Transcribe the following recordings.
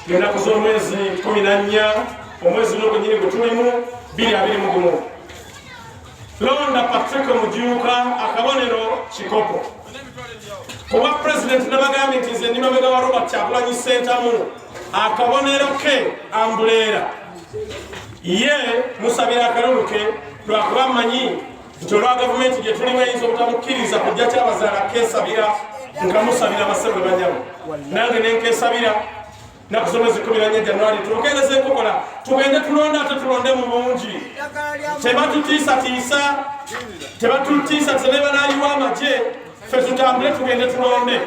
Ng'ennaku z'omwezi 14, omwezi guno gwennyini gwe tulimu, 2021. Londa Patrick Mujuuka, akabonero kikopo. Kuba pulezidenti nabagambye nti nze ndi mabega wa Robert Kyagulanyi Ssentamu, akabonero ke ambuleera. Ye musabira akalulu ke, lwakuba mmanyi nti olwa gavumenti gye tulimu eyinza obutamukkiriza kujja kyabazaala kesabira, nkamusabira. Basebo banyabo, nange nenkesabira. Naku z'omwezi 14 Januari tubukeereza enkokola, tugende tulonde, ate tulonde mu bungi. Tebatutiisatiisa, tebatutiisatiisa ne banaayiwa amagye. Ffe tutambule tugende tulonde.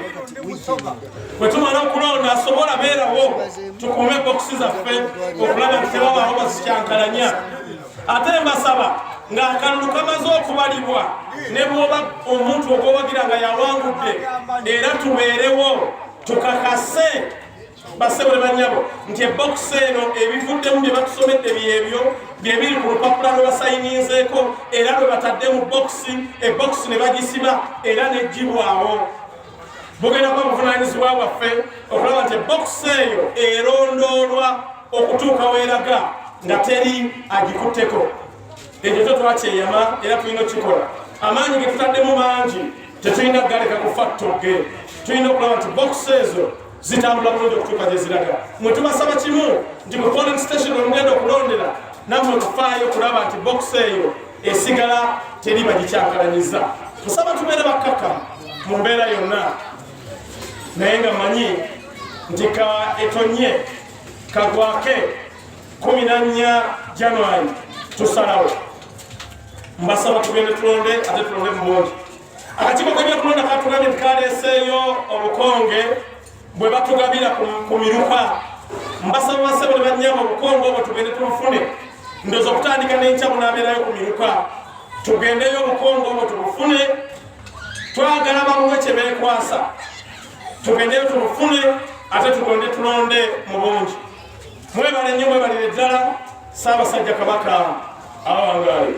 Bwe tumala okulonda, asobola beerawo, tukuume bokisi zaffe okulaba nti tewabaawo bazikyankalanya. Ate mbasaba, ng'akalulu kamaze okubalibwa, ne bwoba omuntu ogwowagira nga yawangudde, era tubeerewo tukakase, basebo ne banyabo, nti ebokisi eno ebivuddemu bye batusomedde byebyo byebiri ku lupapula lwe basayininzeeko era lwe batadde mu bokisi, ebokisi ne bagisiba era negibwawo. Bugenda kuba buvunanyizibwa bwaffe okulaba nti ebokisi eyo erondoolwa okutuuka weeraga nga teri agikutteko. Ekyo kyo twakyeyama era tulina okukikola. Amaanyi ge tutaddemu mangi, tetulina kugaleka kufa ttogge. Tulina okulaba nti bokisi ezo zitambula bulungi okutuuka gye ziraga. Mwe tubasaba kimu, nti mu polling station wemugenda okulondera, nammwe kufaayo okulaba nti bokisi eyo esigala teri bagikyankalanyiza. Tusaba tubeere bakkakkamu mu mbeera yonna, naye nga manyi nti ka etonye kagwake, 14 January tusalawo. Mbasaba tugende tulonde, ate tulonde mu bungi. Akakiiko k'ebyokulonda katugambye nti kaleeseeyo obukonge bwe batugabira ku miruka. Mbasaba, basebo ne bannyabo, obukonge obwo tugende tubufune. Ndoza okutandika n'enkya bunaabeerayo ku miruka. Tugendeyo obukonge obwo tubufune. Twagala bamuwe kye beekwasa. Tugendeyo tubufune, ate tugonde tulonde mu bungi. Mwebale nnyo, mwebalire ddala. Ssaabasajja Kabaka awangaale.